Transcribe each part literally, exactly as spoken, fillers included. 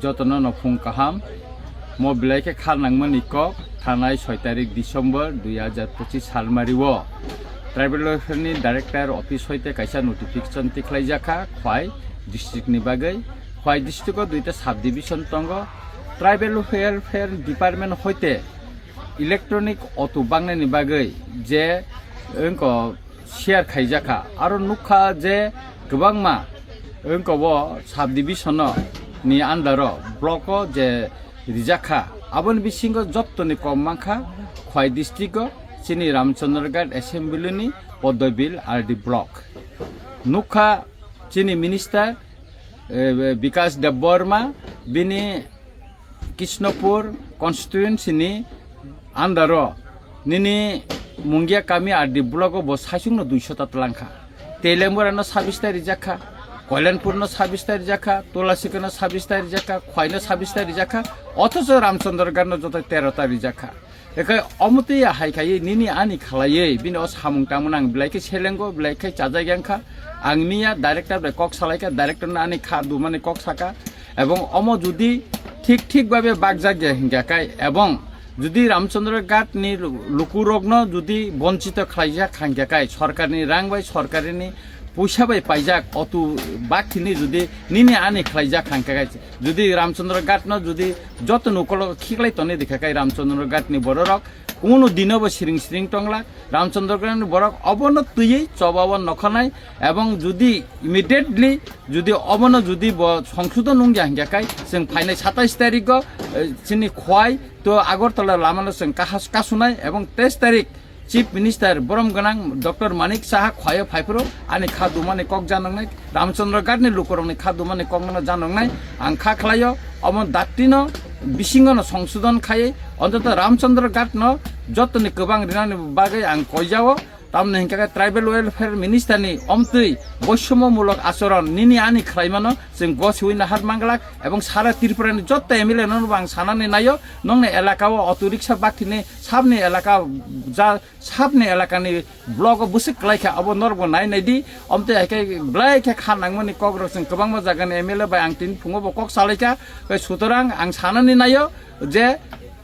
Jotono no phung kaham. Mo belai khe kha nangmani kok thanai soi tarik December dui hajar pochis salmari o Tribal Welfare ni Director Office hoite kaisa notification tikhlaijakha Khwai district ni bagwi. Khwai district o duita sub division tongo. Tribal Welfare Department hoite electronic auto bangnani bagwi je wngko share khaijakha. Aro nukha je kwbangma wngko bo sub division o ni under o block o je rijakha. Aboni bisingo jottoni kom mankha Khwai district o chini Ramchandraghat assembly ni Podobil R D block. Nukha chini minister, eh, Bikash Debbarma bini Krishnapur constituency ni under o nini Mungia kami R D block o bo saichung no duiso ta twlang kha. Teilembura no sabis ta rijak kha, Koilanpur no sabis ta rijak kha, Tulasikha no sabis ta rijak kha, Khwai no sabis ta rijak kha, othocho Ramchandraghat no joto tero ta rijak kha. Ekai omotwi ya hai khaiwi nini ani khlaiwi bini o samung tangmani ang belai khe selengo, belai khe chajak yang kha. Ang miya director bai kok salai kha, director no ani kha dumani kok saka. Ebong omo judi thik thik babe bakjak ya hingka kai, ebong judi Ramchandraghat ni lu-, lukurokno judi bonchito khlaijak hingka kai, sorkarni rang bai, sorkarini puisa bai paijak otu baktini judi nini ani khlaijak hingka kai, judi Ramchandraghat no judi joto nokolo khiklai toni dikha kai Ramchandraghat ni bororok, kuno dino bo siring siring tongla. Ramchandraghat ni borok obono twiwi choba o nokhanai, ebong judi immediately judi obono judi bo songsodon wngya hingya kai, chwng phainai satais tarik o, eh, chini Khwai to Agartala lama no chwng kahas kasunai, ebong teis tarik Chief Minister borom gwnang Doctor Manik Saha Khwai o phaiphuru ani kha dumani kok janoknai, Ramchandraghat ni lukurokni kha dumani kok no janoknai. Ang kha khlaio omo dakti no bisingo no songsodon khaiwi ontoto Ramchandraghat no jotoni kwbang rinani bagwi ang koijao. Tamni hingka khe Tribal Welfare Minister ni omtwi boisomo mulok achoron nini ani khlaimano chwng gosiwi nahar manglak, ebong sara Tripura ni joto M L A no bo ang sanani naio, nongni elaka o auto rickshaw baktini sabni elaka ja sabni elakani block o bwswk kwlaikha, abo norokbo nai naidi. Omtwi hai khe belai khe kha nangmani kokrok chwng kwbangma jagani M L A bai ang tini phungo bo kok salaikha. Tei sutorang ang sanani naio je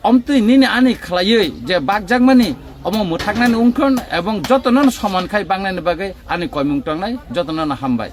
omtwi nini ani khlaiwi je bakjakmani omo mwthaknani wngthon ebong jotono soman khai bangnani bagwi ani koimung tongnai, jotono hambai.